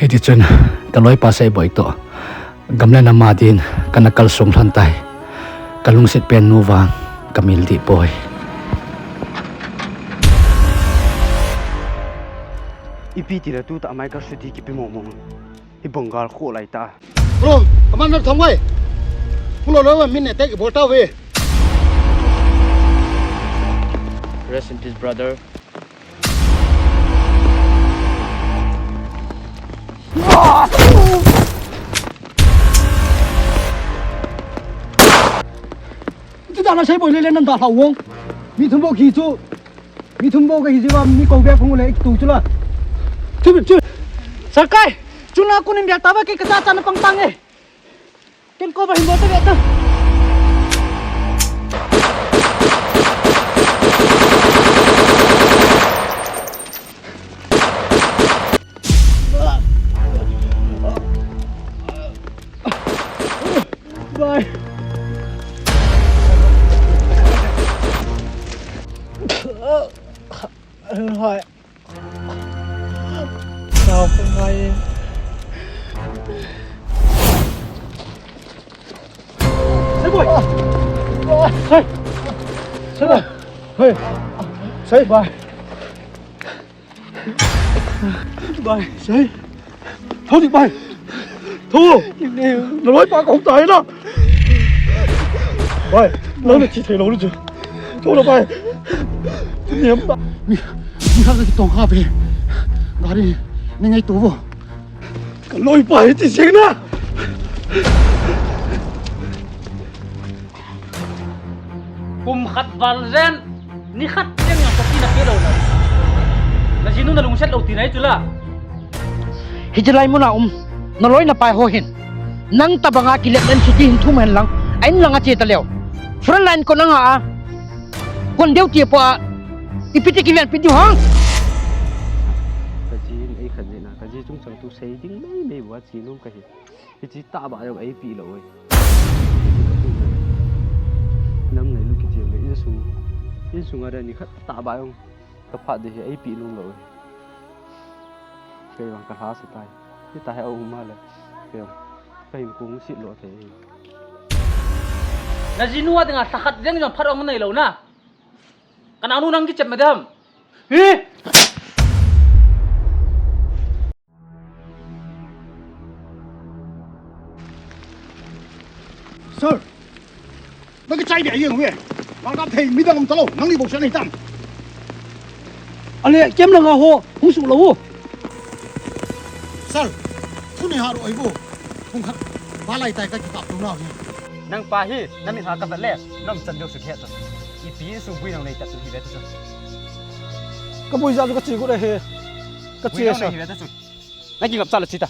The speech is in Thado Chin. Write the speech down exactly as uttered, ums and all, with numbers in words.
Hiti chun, ka loipa Seiboi toh gam le nam a din kana kalsong lhon tai. Ka lungset pen nu vang ka mil dih poi. Ipi ti le tu tah mai ka suti kipe mong mong. Hi bang gal kho lai ta. Hello, Commander Thongwei. Hello, hello, min attack ibol tauve. Rest in peace, brother. Ti da la Seiboi le le nan da hlau vong. Mi thum bou khi chu. Mi thum bou ka hi jiu va, mi ko bia phung le ik tu chu la. Chu, chu. Sakai, chu na kunin bia ta va ki ka cha cha na pang pang e. Ken ko ba hin bol ta ve ta. Bye. Hoi. Sao không hay. Sếp ơi. Sếp. Sếp ơi. Sếp ơi. Bai, Sei. Thou ding bai. Thou. Na loipa kahung tai na. Bai, nang na thi thei lou ding chu. Thou na bai. Niam ta. Mi, mi khat na kitong kha ve. Gari, nei ngaito vo. Ka loipa hi ti seng na. Kum khat val jen, ni khat jeng jong ka tina pe lou na. Na jinu na lungset lou tina hi chu la. Hiche lai muna um, na loi na pai ho hin. Nang tabanga kilep len chuti hin thum hen lang, a in lang a che ta leu. Front line kon anga a. Kon deu ti po a, ipi ti kiven pi diu hang. Ka ji in ei khat jeh na, ka ji chungchang thu sei ding mei mei bou a che nom ka hi. Hiche tahbeh jong eipeh lou e. Nam ngailut kiti le insung, insung a dia nikhat tahbeh jong ka phat ding hi eipeh nom lou e. Kei vang ka lhase tai. Hitia hi aum a le. Kei vang ka hinkho hung set lou thei. Na jinu a dinga lha khat jeng jong phat hung nei lou na. Ka naonu nang kichep na ding ham. Hi! Sir, nang kichai beh jeng uve. Nang kap thei midang um talou, nangni bou seh nahi tam. Ale, camp langa ho hung suh lou u. Sir, thu nei ha ro ai bu. Pung khat, ba lai tai ka kikap tou nau hi. Nang pa hi, na mit ha ka vet le, na umchan deu sukhe chu. Ipi insung bui nang nei ta chu hi ve ta chu. Ka bui ja chu ka chi gu le he. Ka chi sa. Bui nang nei hi ve ta chu. Na kingap cha la chi ta.